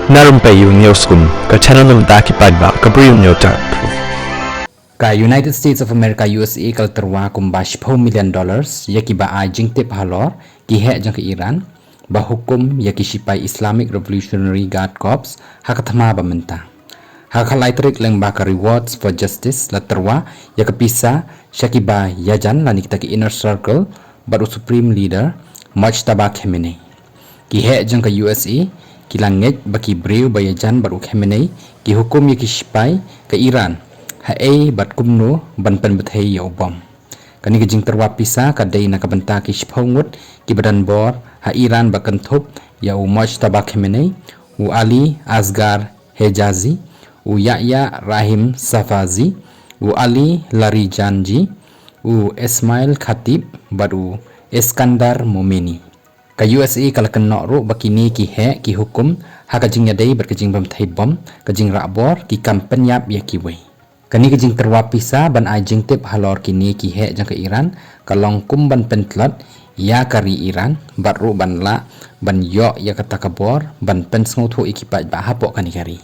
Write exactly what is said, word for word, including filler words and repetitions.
Na Rympei U News Kum, ka channel na bynta ki paidbah ka briew nyo tap. Ka United States of America, U S A, ka la tyrwa kumba shiphew million dollars ïa kiba ai jingtip halor ki heh jong ka Iran ba hukum ïa ki shipai Islamic Revolutionary Guard Corps ha ka thma ba mynta. Ha ka lai tarik lyngba ka Rewards for Justice la tyrwa ïa ka pisa sha kiba ïajan lane kita ki inner circle bad u Supreme Leader Mojtaba Khamenei. Ki heh jong ka U S A ki la ngeit ba ki briew ba ïajan bad u Khamenei ki hukum ïa ki shipai ka Iran ha ei bad kumno ban pynbthei ïa u bom. Kane ka jingtyrwa pisa ka dei na ka bynta ki shiphew ngut kiba don bor ha Iran ba kynthup ïa u Mojtaba Khamenei, u Ali Asghar Hejazi, u Yahya Rahim Safazi, u Ali Larijanji, u Esmail Khatib bad u Iskandar Momeni. Ka U S A ka la kynnoh ruh ba kine ki heh ki hukum ha ka jingïadei bad ka jingbymthei bom, ka jingrah bor, ki kam pynïap ïa kiwei. Kane ka jingtyrwa pisa ban ai jingtip halor kine ki heh jong ka Iran ka long kum ban pyntlot ïa ka ri Iran bad ruh ban lah ban ïoh ïa kata ka bor ban pynsngewthuh ïa ki paidbah hapoh kane ka ri.